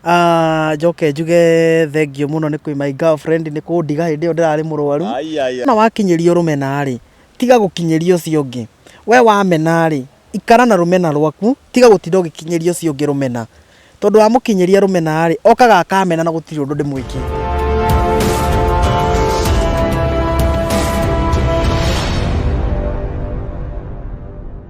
Njoke njuge thengiũ mũno nĩ kwĩ my girlfriend nĩ kũndiga hĩndĩ ĩyo ndĩrarĩ mũrwaru. Na wakinyĩrio rũmena rĩ, tiga gũkinyĩria ũcio ũngĩ. We wamena rĩ, ikara na rũmena rwaku, tiga gũtinda ũgĩkinyĩria ũcio ũngĩ rũmena. Tondũ wamũkinyĩria rũmena rĩ, okaga akamena na gũtirĩ ũndũ ndĩmwĩkĩte.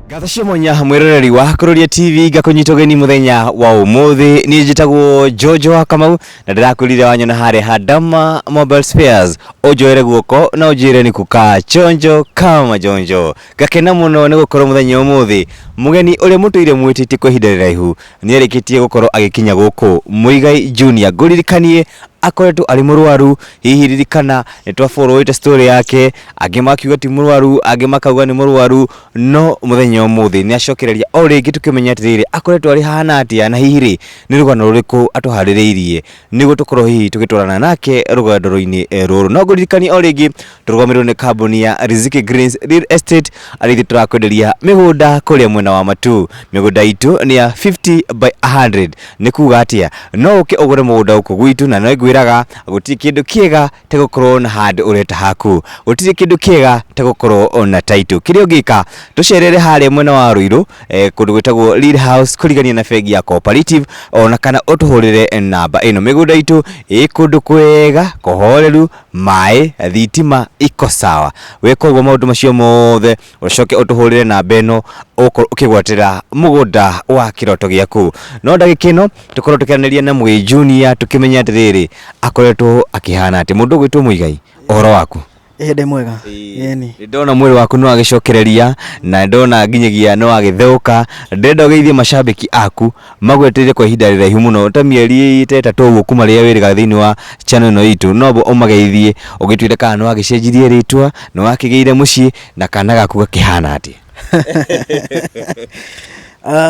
Ngatho cia mwanya mwĩroreri wa Kururia TV ngakũnyita ũgeni mũthenya wa ũmũthĩ. Niĩ njĩtagwo Jojo wa Kamau na ndĩrakwĩrire wanyona harĩa Hadama Mobile Spares ũnjoere guoko na ũnjĩre nĩ kukaa chonjo kama jonjo. Ngakena mũno nĩ gũkorwo mũthenya ũmũthĩ mũgeni ũrĩa mũtũire mwĩtĩtie kwa ihinda rĩraihu nĩarĩkĩtie gũkorwo agĩkinya gũkũ Muigai Junior. Ngũririkanie akoretwo arĩ mũrwaru, hihi ririkana nĩ twaborowĩte story yake, angĩ makiuga ti mũrwaru, angĩ makauga nĩ mũrwaru, no mũthenya ũmũthĩ nĩ acokereria o rĩngĩ tũkĩmenya atĩrĩrĩ akoretwo arĩ hana atĩa na hihi rĩ nĩ rũgano rũrĩkũ atũharĩrĩirie nĩguo tũkorwo hihi tũgĩtwarana nake rũgendo-inĩ rũrũ. No ngũririkanie o rĩngĩ tũrũgamĩrĩirwo nĩ kambuni ya Riziki Greens Real Estate arĩa ithuĩ tũrakwenderia mĩgũnda kũrĩa mwena wa Matuu. Mĩgũnda itũ nĩ ya 50 by 100. Nĩ kuga atĩa? No ũke ũgũre mũgũnda gũkũ gwitũ na nĩ ngwĩraga gũtirĩ kĩndũ kĩega ta gũkorwo na handũ ũreta haku. Gũtirĩ kĩndũ kĩega ta gũkorwo na title. Kĩrĩa ũngĩka, tũcerere harĩa mwena wa Ruiru kũndũ gwĩtagwo Real House kũrigania na bengi ya Cooperative ona kana ũtũhũrĩre namba ĩno. Mĩgũnda itũ ĩ kũndũ kwega kũhoreru, maĩ, thitima iko sawa. Weka ũguo maũndũ macio mothe ũcoke ũtũhũrĩre namba ĩno ũkorwo ũkĩgwatĩra mũgũnda wa kĩroto gĩaku. No ndagĩka ĩno tũkorwo tũkĩaranĩria na Mũgĩ Junior tũkĩmenya atĩrĩrĩ akoretwo akĩhana atĩa. Mũndũ ũgwĩtwo Mũigai, ũhoro waku? Ĩĩ ndĩ mwega. Ĩni. Nĩ ndona mwĩrĩ waku nĩ wagĩcokereria na ndona nginyagia nĩ wagĩtheũka. Ndĩrenda ũgeithie macambĩki aku magwetereire kwa ihinda rĩraihu mũno ta mĩeri ta ĩtatũ ũguo kuma rĩrĩa wĩrĩga thĩinĩ wa channel ĩno itũ. No ũmageithie ũgĩtwĩre kana nĩ wagĩcenjirie rĩtwa, nĩ wakĩgĩire mũciĩ na kana gaku gakĩhana atĩa.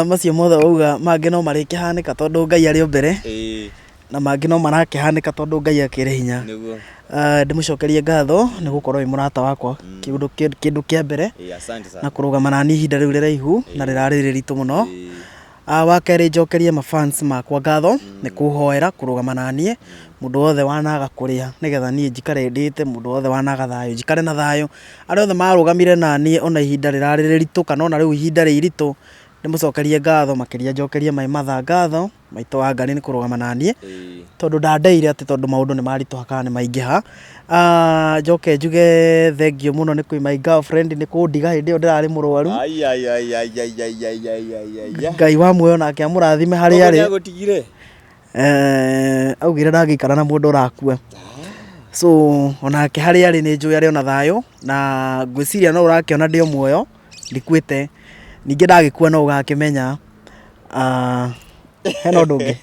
Macio mothe wauga mangĩ no marĩkĩhanĩka tondũ Ngai arĩ o mbere. Na mangĩ no marakĩhanĩka tondũ Ngai akĩrĩ hinya. Nĩguo. Ndĩmũcokerie ngatho nĩ gũkorwo wĩ mũrata wakwa kĩũndũ kĩndũ kĩa mbere Asante sana. na kũrũgama naniĩ ihinda rĩu rĩraihu na rĩrarĩ rĩritũ mũno. Wa kerĩ njokerie ma fans makwa ngatho nĩ kũhoera kũrũgama naniĩ, mũndũ wothe wanaga kũrĩa nĩgetha niĩ njikare ndĩte, mũndũ wothe wanaga thayũ njikare na thayũ, arĩa othe marũgamire naniĩ ona ihinda rĩrarĩ rĩritũ kana ona rĩu ihinda rĩ iritũ, ndĩmũcokerie ngatho makĩria njokerie my mother ngatho. Maitũ wa Ngarĩ nĩ kũrũgama naniĩ, tondũ ndandeire atĩ tondũ maũndũ nĩ maritũha kana nĩ maingĩha. Njoke njuge thengiũ mũno nĩ kwĩ my girlfriend nĩ kũndiga hĩndĩ ĩyo ndĩrarĩ mũrwaru. Ngai wa muoyo nake amũrathime harĩa arĩ. Agũtigire? Augire ndangĩikara na mũndũ ũrakua. So onake harĩa arĩ nĩ njũĩ arĩ ona thayũ, na ngwĩciria no ũrakĩona ndĩ o muoyo, ndikuĩte. Ningĩ ndagĩkua no ũgakĩmenya. Hena ũndũ ũngĩ?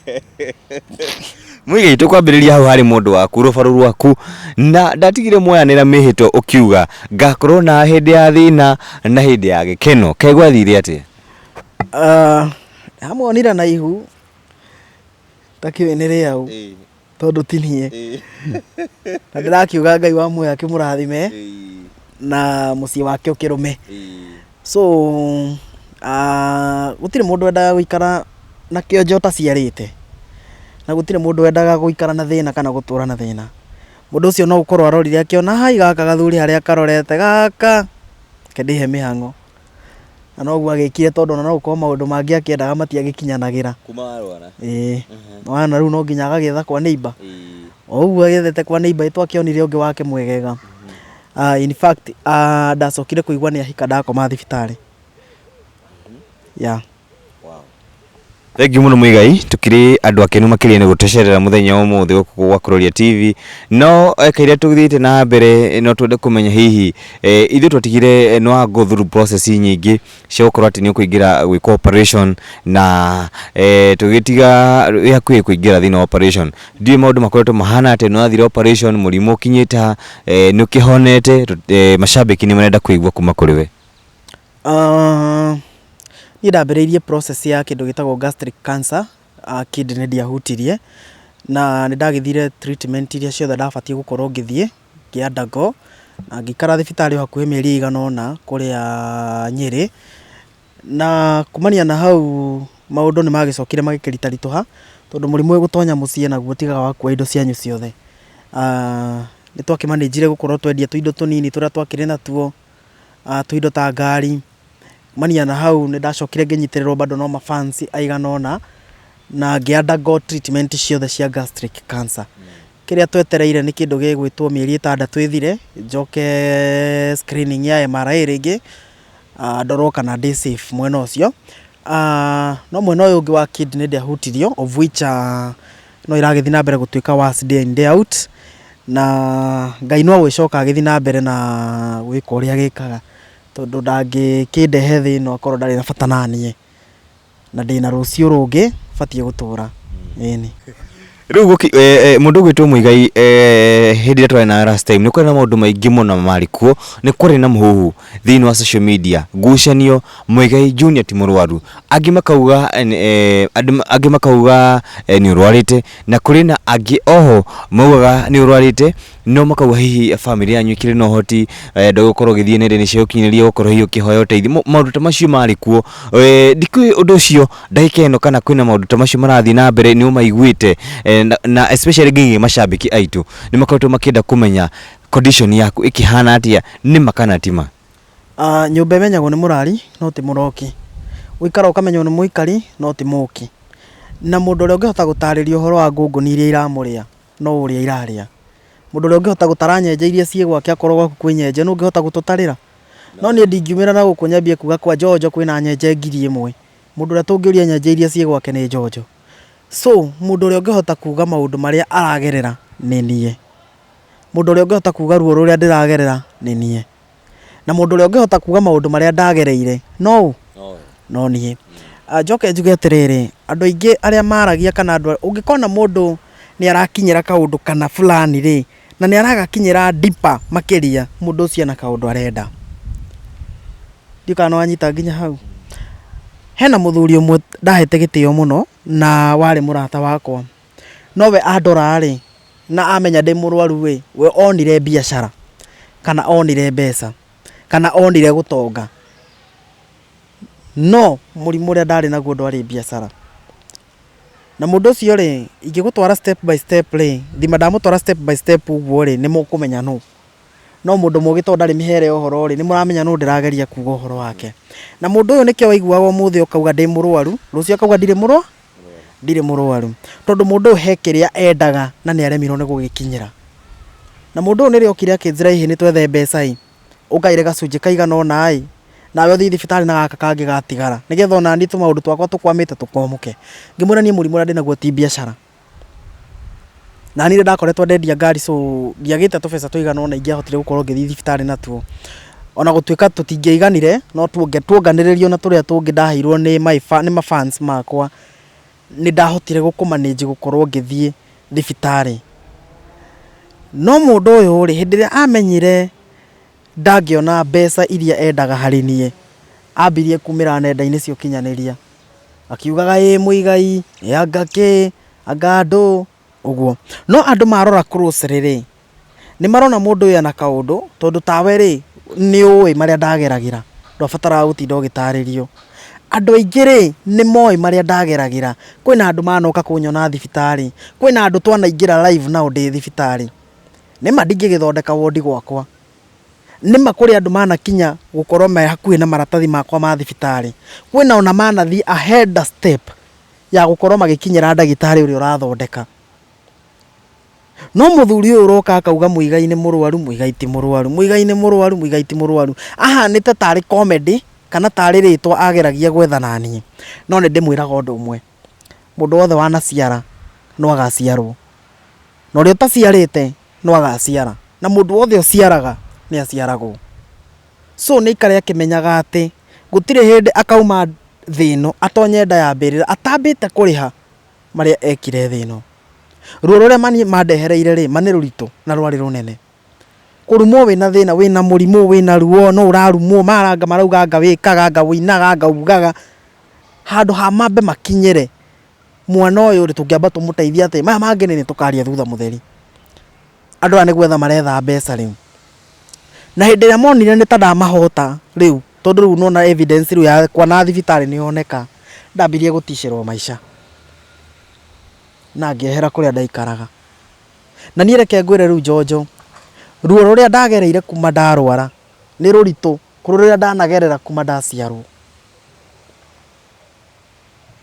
Mũigai tũkwambĩrĩria hau harĩ mũndũ waku rũbaru rwaku na ndatigire mwoyanĩra mĩhĩtwa ũkiuga ngakorwo na hĩndĩ ya thĩna na hĩndĩ ya gĩkeno kaĩ gwathire atĩa? Amuonire na ihu takĩũĩ nĩ rĩaũ tondũ ti niĩ. Na ndĩrakiuga Ngai wa muoyo akĩmũrathime na mũciĩ wake ũkĩrũme. So gũtirĩ mũndũ wendaga gũikara na kĩonje ũtaciarĩte, na gũtirĩ mũndũ wendaga gũikara na thĩna kana gũtũra na thĩna. Mũndũ ũcio no gũkorwo arorire akĩona hai gaka gathuri harĩa karorete gaka, reke ndĩhe mĩhang'o. Na noguo agĩkire tondũ ona no gũkorwo maũndũ mangĩ akĩendaga matiagĩkinyanagĩra. Kuma warwara? Ĩĩ. Nĩwona rĩu no nginya agagĩetha kwa neighbour. O ũguo agĩethete kwa neighbour nĩtwakĩonire ũngĩ wake mwegega. In fact ndacokire kũigua nĩ ahika ndakoma thibitarĩ. Yeah. Thengiũ mũno Muigai, tũkĩrĩ andũ akenu makĩria nĩ gũtũcerera mũthenya wa ũmũthĩ gũkũ gwa Kuroria TV. No kaira tũthiĩte na mbere no twende kũmenya hihi ithuĩ twatigire nĩ wa go through process nyingĩ cia gũkorwo atĩ nĩ ũkũingĩra gwĩkwo operation na tũgĩtiga wĩ hakuhĩ kũingĩra thĩinĩ wa operation. Ndiũĩ maũndũ makoretwo mahana atĩa, nĩ wathire operation, mũrimũ ũkinyĩte ha, nĩ ũkĩhonete, macambĩki nĩ marenda kũigua kuma kũrĩ we. Niĩ ndambĩrĩirie process ya kĩndũ gĩtagwo gastric cancer, kidney ndiahutirie, na nĩ ndagĩthire treatment iria ciothe ndabatiĩ gũkorwo ngĩthiĩ, ngĩ undergo, na ngĩikara thibitarĩ o hakuhĩ mĩeri ĩigana ũna kũrĩa Nyĩrĩ, na kumania na hau maũndũ nĩ magĩcokire magĩkĩritaritũha, Tondũ mũrimũ ũgũtonya mũciĩ naguo ũtigaga wakua indo cianyu ciothe. Nĩ twakĩmanĩnjire gũkorwo twendia tũindo tũnini tũrĩa twakĩrĩ natuo, tũindo ta ngari. Kumania na hau nĩ ndacokire ngĩnyitĩrĩrwo bado no ma fans aigana ũna, na ngĩ undergo treatment ciothe cia gastric cancer. Kĩrĩa twetereire nĩ kĩndũ gĩgwĩtwo mĩeri ĩtandatũ ĩthire, njoke screening ya MRI rĩngĩ, ndorwo kana ndĩ safe mwena ũcio. No mwena ũyũ ũngĩ wa kidney ndĩahutirio of which no ĩragĩthiĩ na mbere gũtuĩka worse day in day out, na Ngai no agũgĩcoka agĩthiĩ na mbere na gwĩka ũrĩa agĩkaga, tondũ ndangĩkĩndehe thĩ ĩno akorwo ndarĩ na bata naniĩ. Na ndĩna rũciũ rũngĩ batiĩ gũtũra. Ĩni. Rĩu mũndũ ũgwĩtwo Muigai hĩndĩ ĩrĩa twarĩ nawe last time nĩ kwarĩ na maũndũ maingĩ mũno marĩ kuo, nĩ kwarĩ na mũhuhu thĩinĩ wa social media, ngucanio Muigai Junior ti mũrwaru, angĩ makauga angĩ makauga nĩ ũrwarĩte, na kũrĩ na angĩ oho maugaga nĩ ũrwarĩte no makauga hihi bamĩrĩ yanyu ĩkĩrĩ na ũhoti ndũgũkorwo ũgĩthiĩ nenda-inĩ cia ũkinyanĩria gũkorwo hihi ũkĩhoya ũteithio, maũndũ ta macio marĩ kuo. Ndikĩũĩ ũndũ ũcio ndagĩka ĩno kana kwĩna maũndũ ta macio marathiĩ na mbere nĩ ũmaiguĩte na especially nginya macambĩki aitũ nĩ makoretwo makĩenda kũmenya condition yaku ĩkĩhana atĩa nĩ ma kana ti ma? Nyũmba ĩmenyagwo nĩ mũrari no ti mũroki. Ũikaro ũkamenywo nĩ mũikari no ti mũki. Na mũndũ ũrĩa ũngĩhota gũtarĩria ũhoro wa ngũngũni iria iramũrĩa no ũrĩa irarĩa. Mũndũ ũrĩa ũngĩhota gũtara nyenje iria ciĩ gwake akorwo gwaku kwĩ nyenje nũ ũngĩhota gũtũtarĩra? No niĩ ndingiumĩra na gũkũ nyambie kuga kwa Njonjo kwĩna nyenje 1000. Mũndũ ũrĩa tũngĩũria nyenje iria ciĩ gwake nĩ Njonjo. So mũndũ ũrĩa ũngĩhota kuga maũndũ marĩa aragerera nĩ niĩ. Mũndũ ũrĩa ũngĩhota kuga ruo rũrĩa ndĩragerera nĩ niĩ. Na mũndũ ũrĩa ũngĩhota kuga maũndũ marĩa ndagereire no ũ? No niĩ. Njoke njuge atĩrĩrĩ, andũ aingĩ arĩa maragia kana andũ, ũngĩkona mũndũ nĩ arakinyĩra kaũndũ kana fulani rĩ, na nĩ aragakinyĩra deeper makĩria, mũndũ ũcio ena kaũndũ arenda. Ndiũĩ kana nĩ wanyita nginya hau. Hena mũthuri ũmwe ndahete gĩtĩo mũno na warĩ mũrata wakwa. No we andora rĩ, na amenya ndĩ mũrwaru rĩ, we onire biacara kana onire mbeca kana onire gũtonga. No mũrimũ ũrĩa ndarĩ naguo ndwarĩ biacara. Na mũndũ ũcio rĩ, ingĩgũtwara step by step rĩ, thima ndamũtwara step by step ũguo rĩ, nĩ mũkũmenya nũ. No mũndũ mũgĩ tondũ ndarĩ mĩhere ya ũhoro rĩ, nĩ mũramenya nũ ndĩrageria kuga ũhoro wake. Na mũndũ ũyũ nĩkĩo waiguaga ũmũthĩ ũkauga ndĩ mũrwaru, rũciũ akauga ndirĩ mũrwaru. Ndirĩ mũrwaru. Tondũ mũndũ ũyũ he kĩrĩa endaga na nĩ aremirwo nĩ gũgĩkinyĩra. Na mũndũ ũyũ nĩrĩo okire akĩnjĩra ĩhĩ nĩ twethe mbeca ĩ, ũngaĩre gacunjĩ kaigana ũna ĩ, nawe ũthiĩ thibitarĩ na gaka kangĩ gatigara, nĩgetha onaniĩ tũmaũndũ twakwa tũkwamĩte tũkwamũke. Ngĩmwĩra niĩ mũrimũ ũrĩa ndĩnaguo ti biacara. Na niĩ nĩ ndakoretwo ndendia ngari so ndiagĩte tũbeca tũigana ũna ingĩahotire gũkorwo ngĩthiĩ thibitarĩ natuo. Ona gũtuĩka tũtingĩaiganire no tuonganĩrĩrio na tũrĩa tũngĩ ndaheirwo nĩ my nĩ ma fans makwa, nĩ ndahotire gũkũ manage gũkorwo ngĩthiĩ thibitarĩ. No mũndũ ũyũ rĩ, hĩndĩ ĩrĩa amenyire ndangĩona mbeca iria endaga harĩ niĩ, ambirie kumĩra nenda-inĩ cia ũkinyanĩria. Akiugaga ĩĩ Muigai, ĩ anga kĩ, anga ndũ, ũguo. No andũ marora closely rĩ, nĩ marona mũndũ ũyũ ena kaũndũ, tondũ tawe rĩ, nĩ ũĩ marĩa ndageragĩra, ndwabataraga gũtinda ũgĩtarĩrio. Andũ aingĩ rĩ, nĩ moĩ marĩa ndageragĩra. Kwĩna andũ manoka kũnyona thibitarĩ, kwĩna andũ twanaingĩra live nao ndĩ thibitarĩ. Nĩma ndingĩgĩthondeka wondi gwakwa. Nĩma kũrĩ andũ manakinya gũkorwo me hakuhĩ na maratathi makwa ma thibitarĩ. Kwĩna ona manathiĩ ahead a step ya gũkorwo magĩkinyĩra ndagĩtarĩ ũrĩa ũrathondeka. No mũthuri ũyũ ũroka akauga Muigai nĩ mũrwaru, Muigai ti mũrwaru, Muigai nĩ mũrwaru, Muigai ti mũrwaru, ahanĩte tarĩ comedy kana tarĩ rĩtwa ageragia gwetha naniĩ. No nĩ ndĩmwĩraga ũndũ ũmwe, mũndũ wothe wanaciara no agaciarwo, na ũrĩa ũtaciarĩte no agaciara, na mũndũ wothe ũciaraga nĩ aciaragwo. So nĩ aikare akĩmenyaga atĩ gũtirĩ hĩndĩ akauma thĩ ĩno atonye nda ya mbĩrĩra atambĩte kũrĩha marĩa ekire thĩ ĩno. Ruo rũrĩa mandehereire rĩ, ma nĩ rũritũ na rwarĩ rũnene. Kũrumwo wĩna thĩna, wĩna mũrimũ, wĩna ruo, no ũrarumwo, mara anga marauga anga wĩkaga, anga ũinaga, anga ugaga, handũ ha mambe makinyĩre mwana ũyũ rĩ, tũngĩamba tũmũteithie atĩa, maya mangĩ nĩ tũkaria thutha mũtheri. Andũ aya nĩ gwetha maretha mbeca rĩu. Na hĩndĩ ĩrĩa monire nĩ ta ndamahota rĩu, tondũ rĩu nĩwona evidence rĩu yakwa na thibitarĩ nĩ yoneka, ndambirie gũticĩrwo maica. Na ngĩehera kũrĩa ndaikaraga. Na niĩ reke ngwĩre rĩu Njonjo, ruo rũrĩa ndagereire kuma ndarwara nĩ rũritũ kũrĩ rũrĩa ndanagerera kuma ndaciarwo.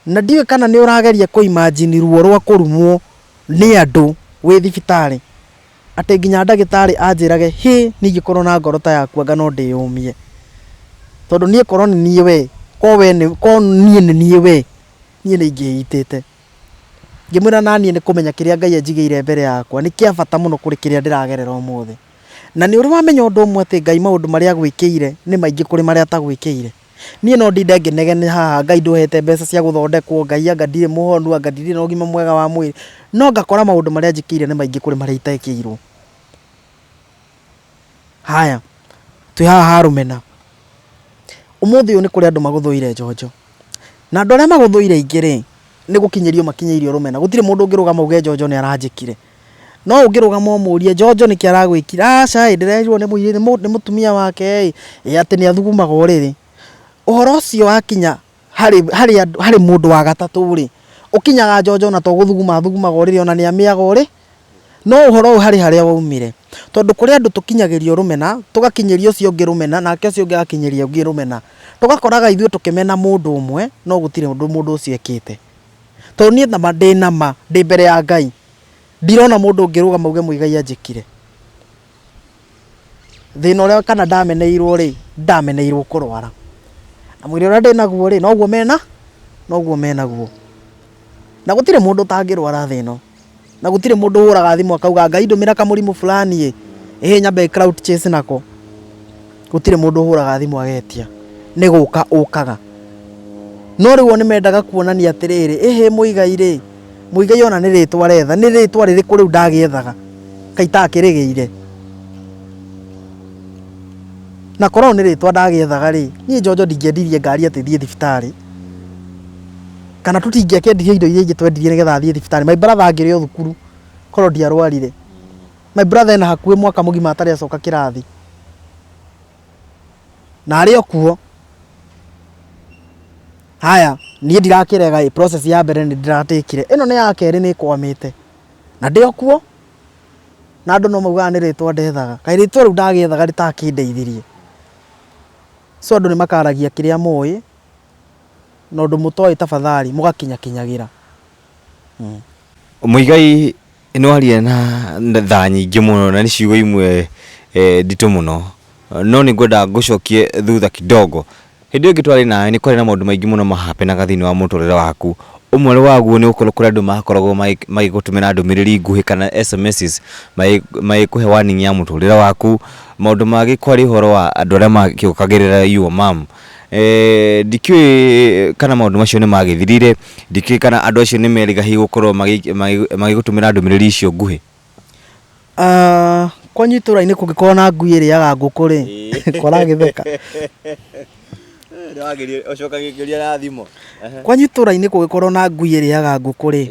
Na ndiũĩ kana nĩ ũrageria kũ imagine ruo rwa kũrumwo nĩ andũ wĩ thibitarĩ, atĩ nginya ndagĩtarĩ anjĩrage hĩ niĩ ingĩkorwo na ngoro ta yaku anga no ndĩyũmie. Tondũ niĩ korwo nĩ niĩ we, korwo niĩ nĩ niĩ we, niĩ nĩ ingĩitĩte. Ngĩmwĩra naniĩ nĩ kũmenya kĩrĩa Ngai anjigĩire mbere yakwa nĩ kĩa bata mũno kũrĩ kĩrĩa ndĩragerera ũmũthĩ. Na nĩ ũrĩ wamenya ũndũ ũmwe atĩ Ngai maũndũ marĩa agwĩkĩire nĩ maingĩ kũrĩ marĩa atagwĩkĩire? Niĩ no ndinde ngĩnegene haha Ngai ndũhete mbeca cia gũthondekwo, Ngai anga ndirĩ mũhonu, anga ndirĩ na ũgima mwega wa mwĩrĩ, no ngakora maũndũ marĩa anjĩkĩire nĩ maingĩ kũrĩ marĩa itekĩirwo. Haya, twĩ haha ha rũmena. Ũmũthĩ ũyũ nĩ kũrĩ andũ magũthũire Njonjo. Na andũ arĩa magũthũire aingĩ rĩ, nĩ gũkinyĩrio makinyĩirio rũmena. Gũtirĩ mũndũ ũngĩrũgama auge Njonjo nĩ aranjĩkire. No ũngĩrũgama ũmũrie Njonjo nĩkĩ aragwĩkire, aca ĩ ndĩrerirwo nĩ mũtumia wake ĩ, ĩ atĩ nĩ athugumaga ũrĩrĩ. Ũhoro ũcio wakinya harĩ mũndũ wa gatatũ rĩ, ũkinyaga Njonjo ona to gũthuguma athugumaga ũrĩrĩ ona nĩ amĩaga ũrĩ. No ũhoro ũyũ harĩ harĩa waumire. Tondũ kũrĩ andũ tũkinyagĩrio rũmena, tũgakinyĩria ũcio ũngĩ rũmena, nake ũcio ũngĩ agakinyĩria ũngĩ rũmena. Tũgakoraga ithuĩ tũkĩmena mũndũ ũmwe, no gũtirĩ ũndũ mũndũ ũcio ekĩte. Tondũ niĩ nama ndĩ nama, ndĩ mbere ya Ngai, ndirona mũndũ ũngĩrũgama auge Muigai anjĩkire. Thĩna ũrĩa kana ndameneirwo rĩ, ndameneirwo kũrwara. Na mwĩrĩ ũrĩa ndĩnaguo rĩ, noguo mena, noguo menaguo. Na gũtirĩ mũndũ ũtangĩrwara thĩ ĩno. Na gũtirĩ mũndũ ũhũraga thimũ akauga Ngai ndũmĩra kamũrimũ fulani ĩ, ĩhĩ nyambe clout chase nako. Gũtirĩ mũndũ ũhũraga thimũ agetia, nĩ gũka ũkaga. No rĩu o nĩ mendaga kuonania atĩrĩrĩ, ĩhĩ Muigai rĩ, Muigai ona nĩ rĩtwa aretha, nĩ rĩtwa rĩrĩkũ rĩu ndagĩethaga? Kaĩ itakĩrĩgĩire? Na korwo nĩ rĩtwa ndagĩethaga rĩ, niĩ Njonjo ndingĩendirie ngari atĩ thiĩ thibitarĩ. Kana tũtingĩakĩendirie indo iria ingĩ twendirie nĩgetha athiĩ thibitarĩ. My brother angĩrĩ o thukuru korwo ndiarwarire. My brother ena hakuhĩ mwaka mũgima atarĩ acoka kĩrathi. Na arĩ o kuo. Haya, niĩ ndirakĩrega ĩ, process ya mbere nĩ ndĩratĩkire. Ĩno nĩ ya kerĩ nĩ ĩkwamĩte. Na ndĩ o kuo. Na andũ no maugaga nĩ rĩtwa ndethaga. Kaĩ rĩtwa rĩu ndagĩethaga rĩtakĩndeithirie. So andũ nĩ makaragia kĩrĩa moĩ. Na ũndũ mũtoĩ tafadhali mũgakinyakinyagĩra. Muigai nĩ waria na thaa nyingĩ mũno na nĩ ciugo imwe nditũ mũno, no nĩ ngwenda ngũcokie thutha kidogo. Hĩndĩ ĩyo ĩngĩ twarĩ nawe nĩ kwarĩ na maũndũ maingĩ mũno ma happen aga thĩinĩ wa mũtũrĩre waku. Ũmwe waguo nĩ gũkorwo kũrĩ andũ makoragwo magĩgũtũmĩra ndũmĩrĩri nguhĩ kana SMSs magĩkũhe warning ya mũtũrĩre waku. Maũndũ mangĩ kwarĩ ũhoro wa andũ arĩa magĩũkagĩrĩra your mum. Ndikĩũĩ kana maũndũ macio nĩ magĩthirire, ndikĩũĩ kana andũ acio nĩ merĩga hihi gũkorwo magĩgũtũmĩra ndũmĩrĩri icio nguhĩ. Kwanyu itũra-inĩ kũngĩkorwo na ngui ĩrĩaga ngũkũ rĩ, koragĩtheka. Kwanyu itũra-inĩ kũngĩkorwo na ngui ĩrĩaga ngũkũ rĩ,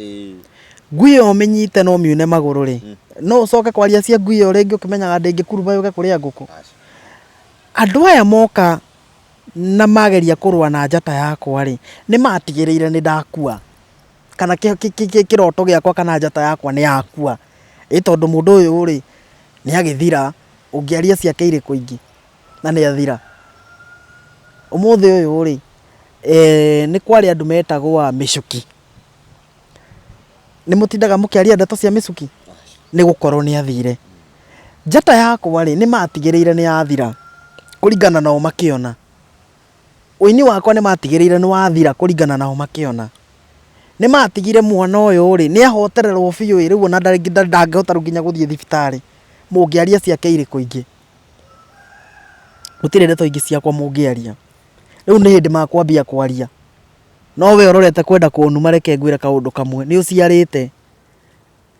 ngui ĩyo ũmĩnyite na ũmiune magũrũ rĩ, no ũcoke kwaria cia ngui ĩyo rĩngĩ ũkĩmenyaga ndĩngĩkuruba yũke kũrĩa ngũkũ? Andũ aya moka na mageria kũrũa na njata yakwa-rĩ, nĩ matigĩrĩire nĩ ndakua, kana kĩroto gĩakwa kana njata yakwa nĩ yakua. Ĩ tondũ mũndũ ũyũ-rĩ, nĩ agĩthira, ũngĩaria ciake irĩkũ ingĩ na nĩ athira. Ũmũthĩ ũyũ-rĩ, nĩ kwarĩ andũ metagwo a mĩcuki. Nĩ mũtindaga mũkĩaria ndeto cia mĩcuki? Nĩ gũkorwo nĩ athire. Njata yakwa rĩ, nĩ matigĩrĩire nĩ yathira kũringana nao makĩona. Ũini wakwa nĩ matigĩrĩire nĩ wathira kũringana nao makĩona. Nĩ matigire mwana ũyũ rĩ, nĩ ahotererwo biũ ĩ, rĩu ona ndangĩhota rĩu nginya gũthiĩ thibitarĩ. Mũngĩaria ciake irĩkũ ingĩ? Gũtirĩ ndeto ingĩ ciakwa mũngĩaria. Rĩu nĩ hĩndĩ makwambia kwaria. No we ũrorete kwenda kũnuma reke ngwĩre kaũndũ kamwe, nĩ ũciarĩte.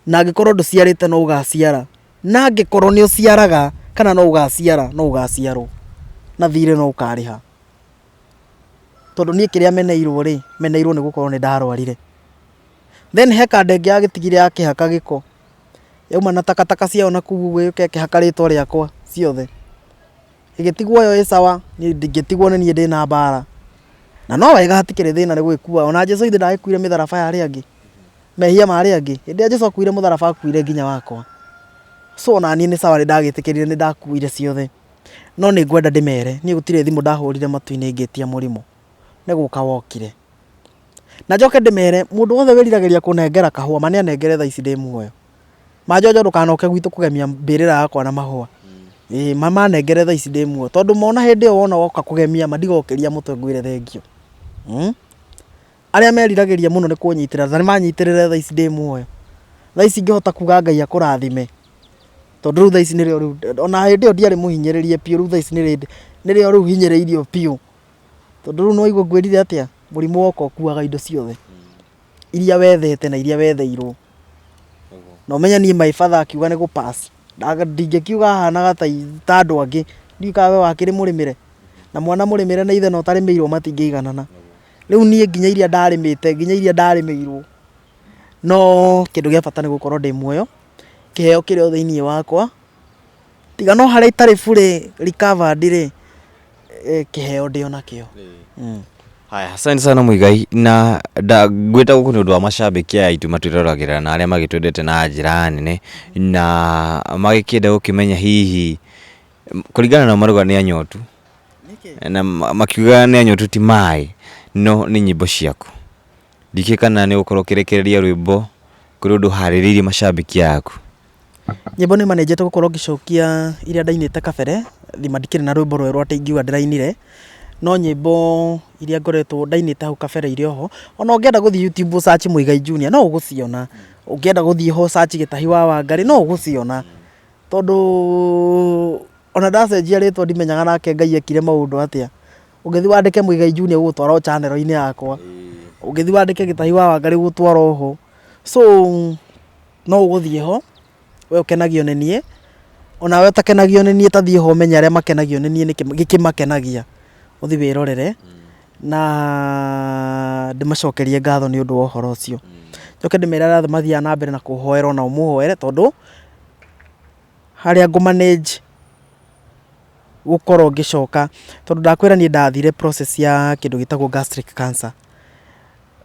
Na angĩkorwo ndũciarĩte no ũgaciara. Na angĩkorwo nĩ ũciaraga kana no ũgaciara no ũgaciarwo. Na thirĩ no ũkarĩha. Tondũ niĩ kĩrĩa meneirwo rĩ, meneirwo nĩ gũkorwo nĩ ndarwarire. Then he kanda ĩngĩ yagĩtigire yakĩhaka gĩko. Yauma na takataka ciayo nakũu ũguo ĩgĩũka ĩkĩhaka rĩtwa rĩakwa ciothe. Ĩgĩtigwo yo ĩ sawa, niĩ ngĩtigwo nĩ niĩ ndĩna mbara. Na no wega hatikĩrĩ thĩna nĩ gũgĩkua, ona Jesu githĩ ndagĩkuire mĩtharaba ya arĩa angĩ? Mehia ma arĩa angĩ. Hĩndĩ ĩrĩa Jesu akuire mũtharaba akuire nginya wakwa. So ona niĩ nĩ sawa nĩ ndagĩtĩkĩrire nĩ ndakuire ciothe. No nĩ ngwenda ndĩmere, niĩ gũtirĩ thimũ ndahũrire matu-inĩ ngĩtia mũrimũ. Nĩ gũka wokire. Na njoke ndĩmere, mũndũ wothe wĩriragĩria kũnengera kahũa, ma nĩ anengere thaa ici ndĩ muoyo. Manjonjo ndũkanoke gwitũ kũgemia mbĩrĩra yakwa na mahũa. Ĩĩ ma manengere thaa ici ndĩ muoyo. Tondũ mona hĩndĩ ĩyo wona woka kũgemia ma ndigokĩria mũtwe ngwĩre thengiũ. Arĩa meriragĩria mũno nĩ kũnyitĩrĩra na nĩ manyitĩrĩre thaa ici ndĩ muoyo. Thaa ici ingĩhota kuga Ngai akũrathime, tondũ rĩu thaa ici nĩrĩo rĩu, ona hĩndĩ ĩyo ndiarĩ mũhinyĩrĩrie biũ, rĩu thaa ici nĩrĩo rĩu hinyĩrĩirio biũ. Tondũ rĩu nĩ waigua ngwĩrire atĩa, mũrimũ woka ũkuaga indo ciothe, iria wethete na iria wetheirwo. Na ũmenye niĩ my father akiuga nĩ gũ pass, ndingĩkiuga ahanaga ta andũ angĩ, ndiũĩ kana we wakĩrĩ mũrĩmĩre, na mwana mũrĩmĩre na ithe na ũtarĩmĩirwo matingĩiganana. Rĩu niĩ nginya iria ndarĩmĩte, nginya iria ndarĩmĩirwo, no kĩndũ gĩa bata nĩ gũkorwo ndĩ muoyo, kĩheo kĩrĩ o thĩiniĩ wakwa, tiga no harĩa itarĩ fully recovered rĩ, kĩheo ndĩ o nakĩo. Haya, asante sana Muigai na ngwĩta gũkũ nĩ ũndũ wa macambĩki aya aitũ matwĩroragĩra na arĩa magĩtwendete na njĩra nene na magĩkĩenda gũkĩmenya hihi kũringana na marauga nĩ anyotu na makiugaga nĩ anyotu ti maĩ no nĩ nyĩmbo ciaku. Ndikĩũĩ kana nĩ ũgũkorwo ũkĩrekereria rwĩmbo kũrĩ ũndũ ũharĩrĩirie macambĩki aku. Nyĩmbo nĩ manĩnjete gũkorwo ngĩcokia iria ndainĩte kabere, thima ndikĩrĩ na rwĩmbo rwerũ atĩ ingiuga ndĩrainire, no nyĩmbo iria ngoretwo ndainĩte hau kabere irĩ oho, ona ũngĩenda gũthiĩ YouTube ũ search Muigai Junior no ũgũciona, ũngĩenda gũthiĩ ho ũ search Gĩtahi wa Wangarĩ no ũgũciona, tondũ ona ndacenjia rĩtwa ndimenyaga nake Ngai ekire maũndũ atĩa. Ũngĩthiĩ wandĩke Muigai Junior ũgũtwara o channel -inĩ yakwa, ũngĩthiĩ wandĩke Gĩtahi wa Wangarĩ ũgũtwara o ho. So no ũgũthiĩ ho, we ũkenagio nĩ niĩ, onawe ũtakenagio nĩ niĩ ta thiĩ ho ũmenye arĩa makenagio nĩ niĩ nĩkĩ gĩkĩmakenagia, ũthiĩ wĩrorere na ndĩmacokerie ngatho nĩ ũndũ wa ũhoro ũcio. Njoke ndĩmere arĩa othe mathiaga na mbere na kũhoera onao mũhoere tondũ harĩa ngũ manage gũkorwo ngĩcoka, tondũ ndakwĩra niĩ ndathire process ya kĩndũ gĩtagwo gastric cancer,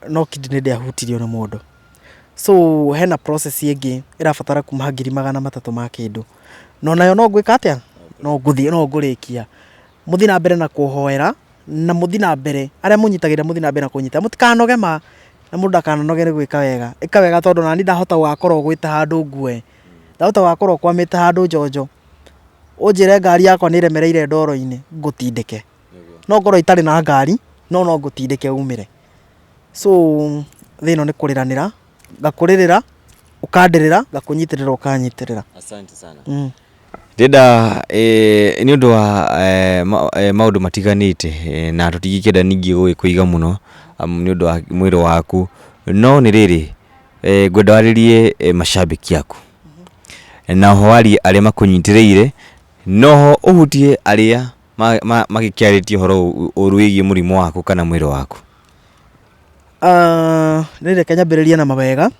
no kidney ndĩahutirio nĩ mũndũ. So hena process ĩngĩ ĩrabatara kuma 300,000 ma kĩndũ, na onayo no ngwĩka atĩa? No ngũthiĩ no ngũrĩkia. Mũthiĩ na mbere na kũhoera, na mũthiĩ na mbere, arĩa mũnyitagĩrĩra mũthiĩ na mbere na kũnyita, mũtikanoge ma, na mũndũ ndakananoge nĩ gwĩka wega. Ĩka wega tondũ onani ndahota gũgakorwo ũgwĩte handũ ngue. Ndahota gũgakorwo ũkwamĩte handũ njonjo, ũnjĩre ngari yakwa nĩ ĩremereire ndoro-inĩ, ngũtindĩke. No ngorwo itarĩ na ngari, no no ngũtindĩke umĩre. So thĩ ĩno nĩ kũrĩranĩra, ngakũrĩrĩra, ũkandĩrĩra, ngakũnyitĩrĩra ũkanyitĩrĩra. Asante sana. Ndĩrenda nĩ ũndũ wa maũndũ matiganĩte na tũtingĩkĩenda ningĩ gũgĩkũiga mũno nĩ ũndũ wa mwĩrĩ waku, no nĩ rĩrĩ, Ngwenda warĩrie macambĩki aku, na oho warie arĩa makũnyitĩrĩire, na oho ũhutie arĩa magĩkĩarĩtie ũhoro ũru wĩgiĩ mũrimũ waku kana mwĩrĩ waku. Niĩ reke nyambĩrĩrie na mawega,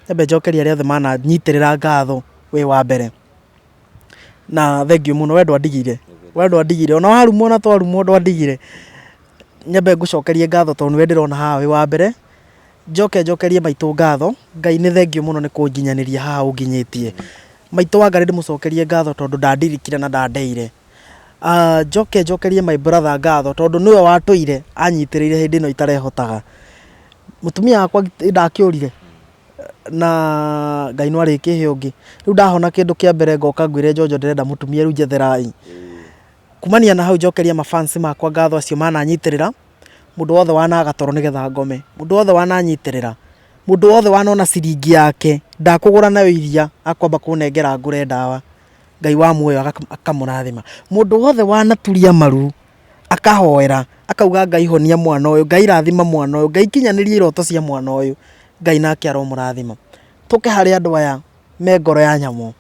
nyambe njokerie arĩa othe mananyitĩrĩra ngatho wĩ wa mbere, na thengiũ mũno we ndwandigire, we ndwandigire ona warumwo na twarumwo ndwandigire. Nyambe ngũcokerie ngatho tondũ nĩwe ndĩrona haha wĩ wa mbere. Njoke njokerie maitũ ngatho, Ngai nĩ thengiũ mũno nĩ kũnginyanĩria haha ũnginyĩtie. Maitũ wa Ngarĩ ndĩmũcokerie ngatho tondũ ndandirikire na ndandeire. Njoke njokerie my brother ngatho tondũ nĩwe watũire anyitĩrĩire hĩndĩ ĩno itarehotaga. Mũtumia wakwa ndakĩũrire na Ngai no arĩkĩhe ũngĩ. Rĩu ndahona kĩndũ kĩa mbere ngoka ngwĩre Njonjo ndĩrenda mũtumia rĩu njetherai. Kumania na hau njokerie ma fans makwa ngatho acio mananyitĩrĩra. Mũndũ wothe wanaga toro nĩgetha ngome, mũndũ wothe wananyitĩrĩra, mũndũ wothe wanona ciringi yake ndakũgũra nayo iria akwamba kũnengera ngũre ndawa, Ngai wa muoyo akamũrathima. Mũndũ wothe wanaturia maru akahoera akauga Ngai honia mwana ũyũ, Ngai rathima mwana ũyũ, Ngai kinyanĩria iroto cia mwana ũyũ, Ngai nake aromũrathima. Tũke harĩ andũ aya me ngoro ya nyamũ,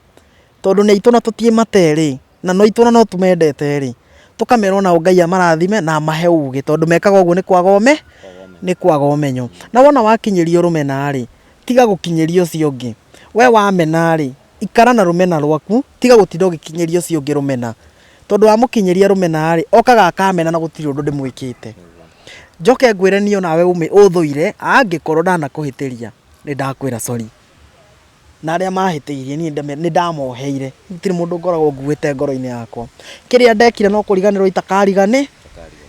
tondũ nĩ aitũ na tũtiĩmate rĩ, na no itũ na no tũmendete rĩ, tũkamera onao Ngai amarathime na amahe ũgĩ tondũ mekaga ũguo nĩ kwaga ũme, nĩ kwaga ũmenyo. Na wona wakinyĩrio rũmena rĩ, tiga gũkinyĩria ũcio ũngĩ. We wamena rĩ, ikara na rũmena rwaku, tiga gũtinda ũgĩkinyĩria ũcio ũngĩ rũmena. Tondũ wamũkinyĩria rũmena rĩ, okaga akamena na gũtirĩ ũndũ ndĩmwĩkĩte. Njoke ngwĩre niĩ onawe ũthũire angĩkorwo ndanakũhĩtĩria. Nĩ ndakwĩra sorry. Na arĩa mahĩtĩirie niĩ nĩ ndamoheire. Gũtirĩ mũndũ ngoragwo nguĩte ngoro-inĩ yakwa. Kĩrĩa ndekire no kũriganĩrwo itakariganĩ,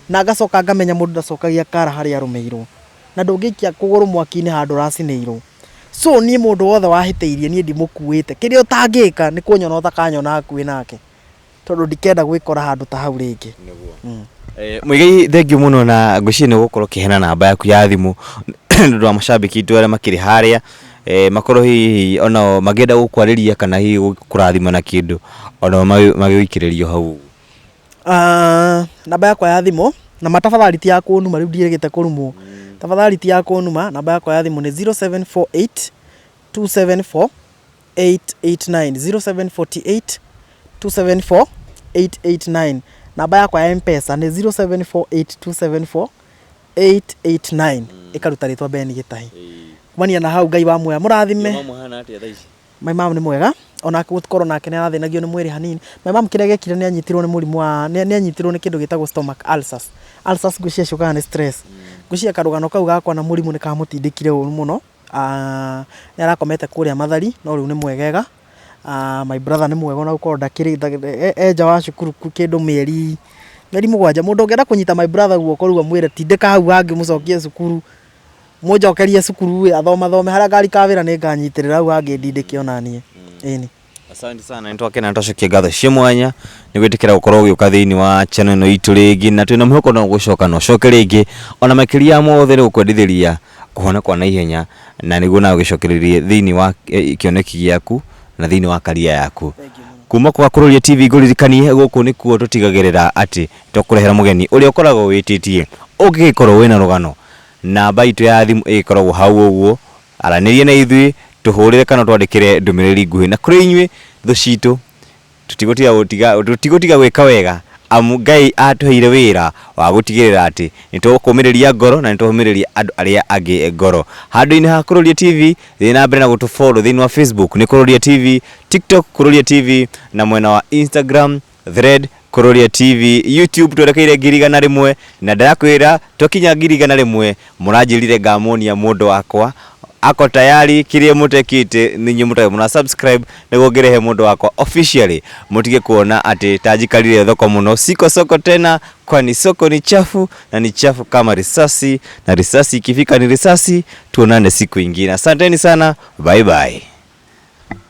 na ngacoka ngamenya mũndũ ndacokagia kara harĩa arũmĩirwo. Na ndũngĩikia kũgũrũ mwaki-inĩ handũ ũracinĩirwo. So niĩ mũndũ wothe wahĩtĩirie niĩ ndimũkuĩte. Kĩrĩa ũtangĩka nĩ kũnyona ũtakanyona hakuhĩ nake. Tondũ ndikenda gwĩkora handũ ta hau rĩngĩ. Muigai thengiũ mũno na ngwĩciria nĩ ũgũkorwo ũkĩheana namba yaku ya thimũ nĩ ũndũ wa macambĩki aitũ arĩa makĩrĩ harĩa makorwo hihi onao mangĩenda gũkwarĩria kana hihi gũkũrathima na kĩndũ onao magĩgũikĩrĩrio hau ũguo. Namba yakwa ya thimũ, na ma tafadhali ti ya kũnuma rĩu ndiĩrĩgĩte kũrumwo. Tafadhali ti ya kũnuma, namba yakwa ya thimũ nĩ 0748 274 889 0748 274 889. Namba yakwa ya Mpesa nĩ 0748 274 889 ĩkaruta rĩtwa Ben Gĩtahi. Kumania na hau Ngai wa muoya mũrathime. My mom nĩ mwega onake gũkorwo nake nĩ arathĩnagio nĩ mwĩrĩ hanini. My mom kĩrĩa gĩekire nĩ anyitirwo nĩ mũrimũ wa nĩ anyitirwo nĩ kĩndũ gĩtagwo stomach ulcers. Ulcers ngwĩciria ciũkaga nĩ stress. Ngwĩciria karũgano kau gakwa na mũrimũ nĩ kamũtindĩkire ũru mũno. Nĩ arakomete kũrĩa Mathari no rĩu nĩ mwegega. My brother nĩ mwega ona gũkorwo ndakĩrĩ e nja wa cukuru kĩndũ mĩeri mĩeri mũgwanja. Mũndũ ũngĩenda kũnyita my brother guoko rĩu amwĩre tindĩka hau hangĩ ũmũcokie cukuru, mũnjokerie cukuru ĩ athomathome harĩa ngarika wĩra nĩ nganyitĩrĩra hau hangĩ ndindĩke onaniĩ. Ĩni. Asante sana nĩ twakena twacokia ngatho cia mwanya nĩ gwĩtĩkĩra gũkorwo ũgĩũka thĩinĩ wa channel ĩno itũ rĩngĩ na twĩna mwĩhoko no gũcoka na ũcoke rĩngĩ ona makĩria ya mothe nĩ gũkwendithĩria kũhona kwa naihenya na nĩguo nawe ũgĩcokererie thĩinĩ wa eh, kĩoneki gĩaku na thĩinĩ wa karia yaku kuma kwa Kururia TV ngũririkanie gũkũ nĩkuo tũtigagĩrĩra atĩ twakũrehera mũgeni ũrĩa ũkoragwo wĩtĩtie ũngĩgĩkorwo wĩna rũgano namba itũ ya thimũ ĩgĩkoragwo hau ũguo Aranĩria na ithuĩ, tũhũrĩre kana ũtwandĩkĩre ndũmĩrĩri nguhĩ. Na kũrĩ inyuĩ thũ citũ, tũtigũtiga gũtiga tũtigũtiga gwĩka wega amu Ngai atũheire wĩra wa gũtigĩrĩra atĩ nĩ twakũmĩrĩria ngoro na nĩ twomĩrĩria andũ arĩa angĩ ngoro. Handũ-inĩ ha Kũrũria TV, thiĩ na mbere na gũtũ follow thĩinĩ wa Facebook nĩ Kũrũria TV, TikTok Kũrũria TV na mwena wa Instagram Thread, Kururia TV, YouTube twerekeire 100,000 na ndĩrakwĩra twakinya 100,000 mũranjĩrire ngamuonia mũndũ wakwa ako tayari kĩrĩa mũtekĩte nĩ inyuĩ mũtarĩ mũra subscribe nĩguo ngĩrehe mũndũ wakwa officially mũtige kuona atĩ ta njikarire thoko mũno siko soko tena kwani soko ni chafu na ni chafu kama risasi na risasi ikifika ni risasi tuonane siku ingine asanteni sana bye bye.